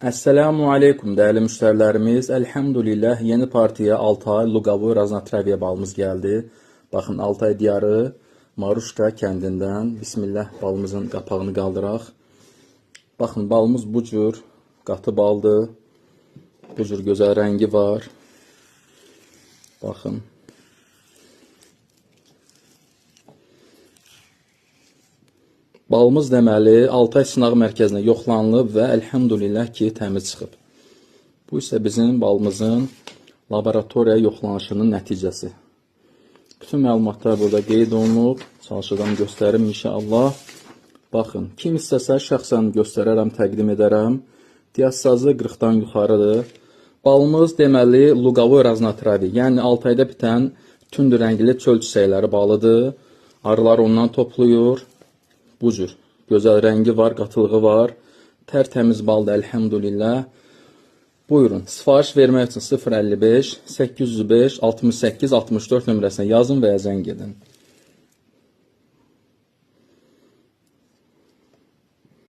Əssəlamu aleykum dəyərli müştərilərimiz. Elhamdülillah yeni partiya Altay Luqavoy Raznotravya balımız gəldi. Baxın Altay diyarı Maruşka kəndindən. Bismillah balımızın qapağını qaldıraq. Baxın balımız bu cür qatı baldır. Bu cür gözəl rəngi var. Baxın. Balımız deməli Altay Sınaq Mərkəzinə yoxlanılıb və əlhəmdülillah ki, təmiz çıxıb. Bu isə bizim balımızın laboratoriya yoxlanışının nəticəsi. Bütün məlumatlar burada qeyd olunub. Çalışacağam göstərim inşallah. Baxın, kim istəsə şəxsən göstərərəm, təqdim edərəm. Diastazı 40-dan yuxarıdır. Balımız deməli Luqavoy Raznotravi, yəni Altayda bitən tünd rəngli çöl çiçəkləri balıdır. Arılar ondan toplayır. Bu cür gözəl rəngi var, qatılığı var. Tərtəmiz baldır əlhəmdülillah. Buyurun, sifariş vermək üçün 055 805 68 64 nömrəsinə yazın və ya zəng edin.